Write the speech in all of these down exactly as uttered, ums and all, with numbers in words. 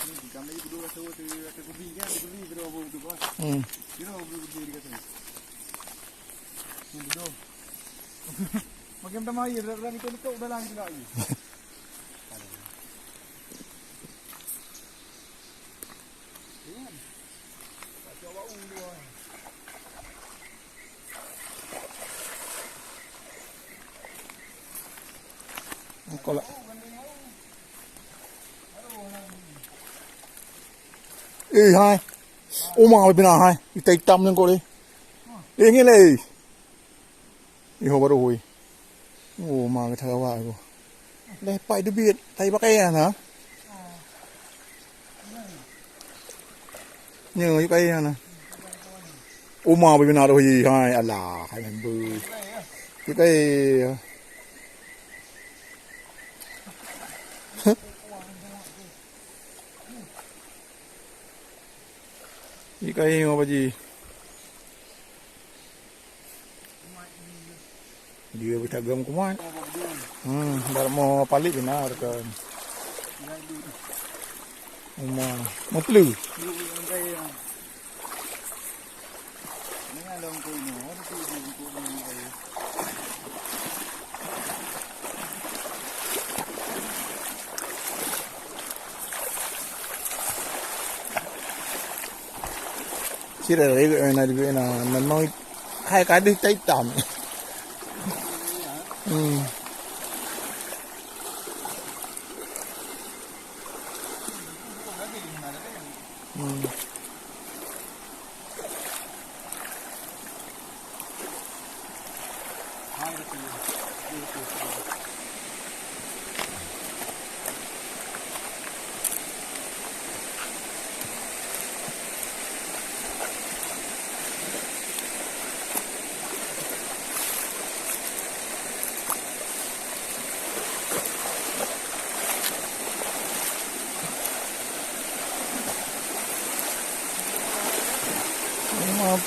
Kami dulu rasa tu, rasa kubi kan, kubi terus apa tu kan. Hmm. Kira apa kubi dia kata. Yang betul. Makin pertama air, berani kau nikau dalam kita lagi. Engkau lah. Eh, hai. Uma bina hai. Ita hitam ni kau ni. Eh, ni leh. Iho baru hui. Oh, ma kita gawa aku. Leh pai debit, tai pakaian ha. Nyo, yuk kai na. Uma bina roh yi hai, alah, hai member. Yuk kai. Ikai nyoe Pak Ji. Dia beutagam kumat. Hmm, dak mau palik benar kan. Uma, meupleu. Sira ribet na, ribet na. Memang hai kadeh hitam-hitam. Hmm. Hmm.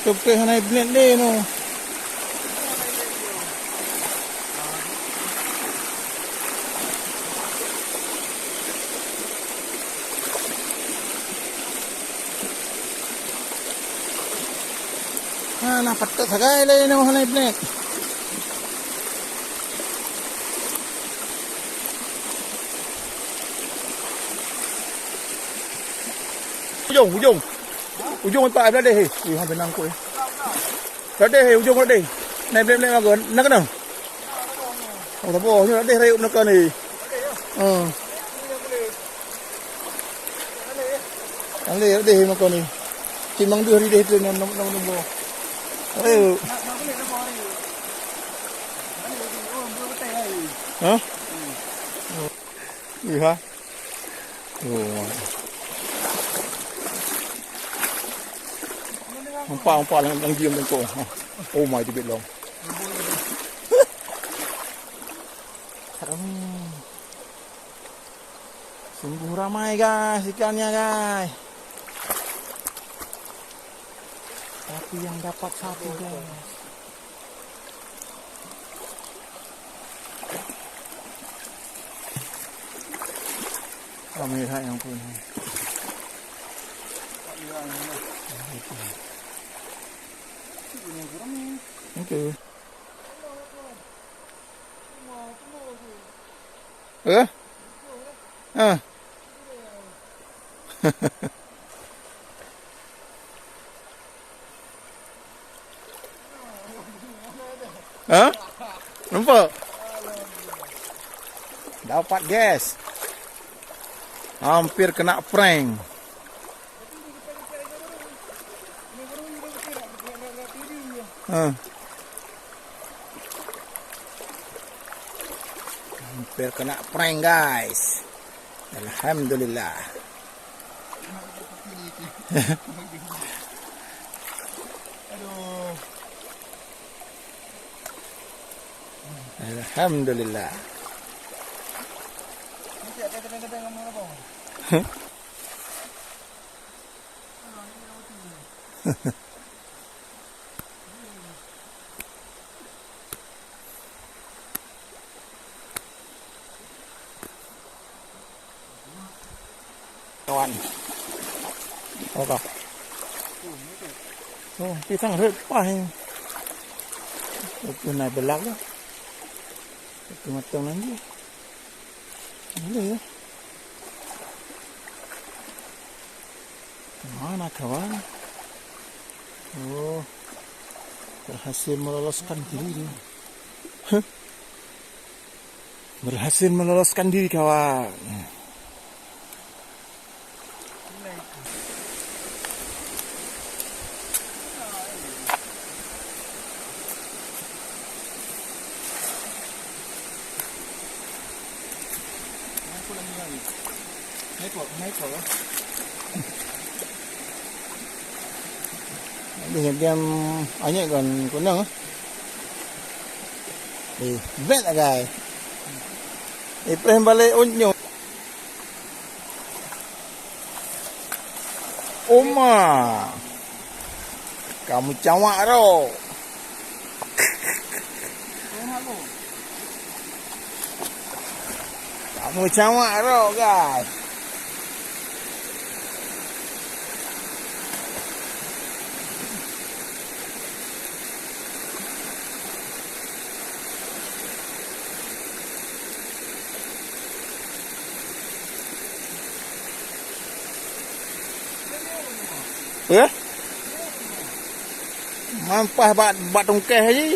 Teupeue hana iblek lé nyoe. Nah, nah, patut sagai lé nyoe hana iblek. Ujong, ujong. Ujong empat belas deh. Eh, ha benang ku eh. Radeh eh, ujong radeh. Naik blek-blek makan. Nak kena? Oh, tak apa. Ni radeh rayup nak ni. Ha. Aleh radeh makan ni. Cimang dua hari deh tu nak nak nak. Ayo. Ha? Iya. Oh. Nampak, nampak lang, lang diem tengkong. Oh my, tibit long. Serem. Sungguh ramai guys, ikannya guys. Tapi yang dapat satu guys. Ramai sangat yang pun. Okey. Eh? Ah. Ha? Nampak? Dapat, guys. Hampir kena prank. Ha. Hampir kena prank, guys. Alhamdulillah. Aduh. Alhamdulillah. Kawan. Oh, ka. Oh, pisang rhët paih. Itu na beulak dah. Itu matang lagi. Boleh ya. Mana kawan? Oh, berhasil meloloskan diri dia. Huh. Berhasil meloloskan diri, kawan. Naik kok, naik kok. Dia diam anyek kan kunang. Eh, bet lah, guys. Ipreh balik unyuk. Oma. Kamu cawak ro. Kamu cawak ro, guys. Eh? Mampah bak, bak tungkeh ji.